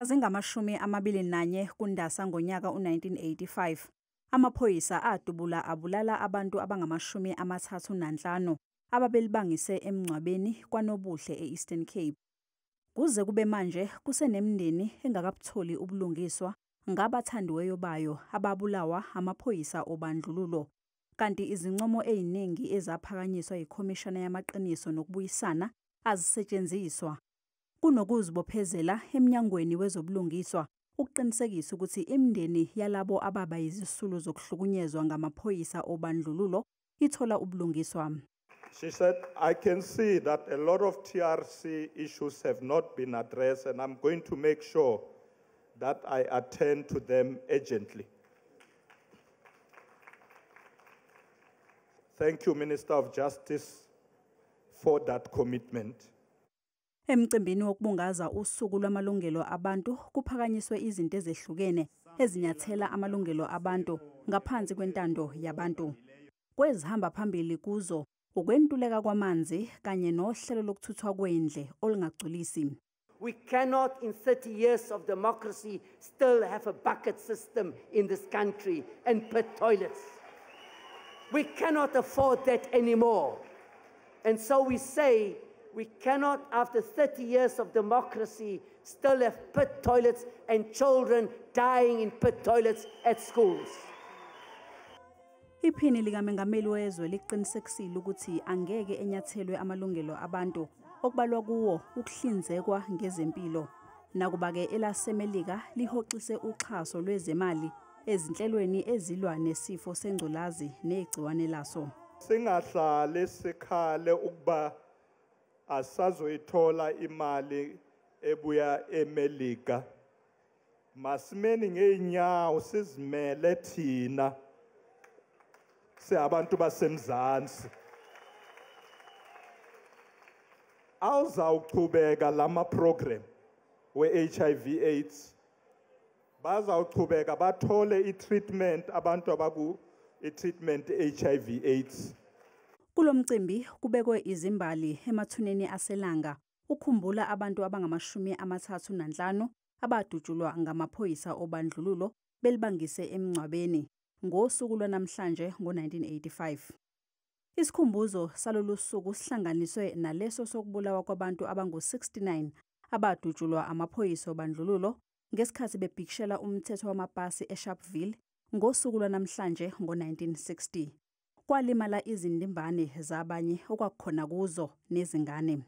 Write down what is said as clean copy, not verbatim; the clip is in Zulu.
Zingama-21 kuNdasa ngonyaka u-1985, amaphoyisa adubula abulala abantu abangama-35 ababelibangise emngcwabeni KwaNobuhle e-Eastern Cape. Kuze kube manje kusenemindeni engakabutholi ubulungiswa ngabathandiweyo bayo ababulawa amaphoyisa obandlululo. Kanti izincomo eziningi ezaphakanyiswa yiKhomishana Yamaqiniso Nokubuyisana azisetshenziswa. Kunokuzibophezela eMnyangweni Wezobulungiswa ukuqinisekisa ukuthi imindeni yalabo ababa yizisulu zokuhlukunyezwa ngamaphoyisa obandlululo ithola ubulungiswa. She said, "I can see that a lot of TRC issues have not been addressed, and I'm going to make sure that I attend to them urgently." Thank you, Minister of Justice, for that commitment. Emcimbini wokubungaza usuku lwamalungelo abantu kuphakanyiswe izinto ezehlukene ezinyathela amalungelo abantu ngaphansi kwentando yabantu. Kwezihamba phambili kuzo ukwentuleka kwamanzi kanye nohlelo lokuthuthwa kwendle olungagculisi. We cannot in 30 years of democracy still have a bucket system in this country and pit toilets. We cannot afford that anymore. And so we say we cannot, after 30 years of democracy, still have pit toilets and children dying in pit toilets at schools. Iphini likamengameli wezwe liqinisekisile ukuthi angeke enyathelwe amalungelo abantu okubalwa kuwo ukuhlinzekwa ngezempilo. Nakuba-ke elaseMelika lihoxise uxhaso lwezemali ezinhlelweni ezilwa nesifo sengculazi negciwane laso. Singahlali sikhale ukuba asazoyithola imali ebuya eMelika. Masimeni ngeenyawo sizimele thina singabantu baseMzansi. Awuzawuchubeka lama program we-HIV AIDS. Bazawuchubeka bathole i-treatment abantu abaku i-treatment HIV AIDS. Kulo mcimbi kubekwe izimbali emathuneni aseLanga ukukhumbula abantu abangama-35 abadutshulwa ngamaphoyisa obandlululo belibangise emngcwabeni ngosuku lwanamhlanje ngo-1985. Isikhumbuzo salolu suku sihlanganiswe naleso sokubulawa kwabantu abangu-69 abadutshulwa amaphoyisa obandlululo ngesikhathi bebhikishela umthetho wamapasi eSharpeville ngosuku lwanamhlanje ngo-1960. Kwalimala izindimbane zabanye okwakukhona kuzo nezingane.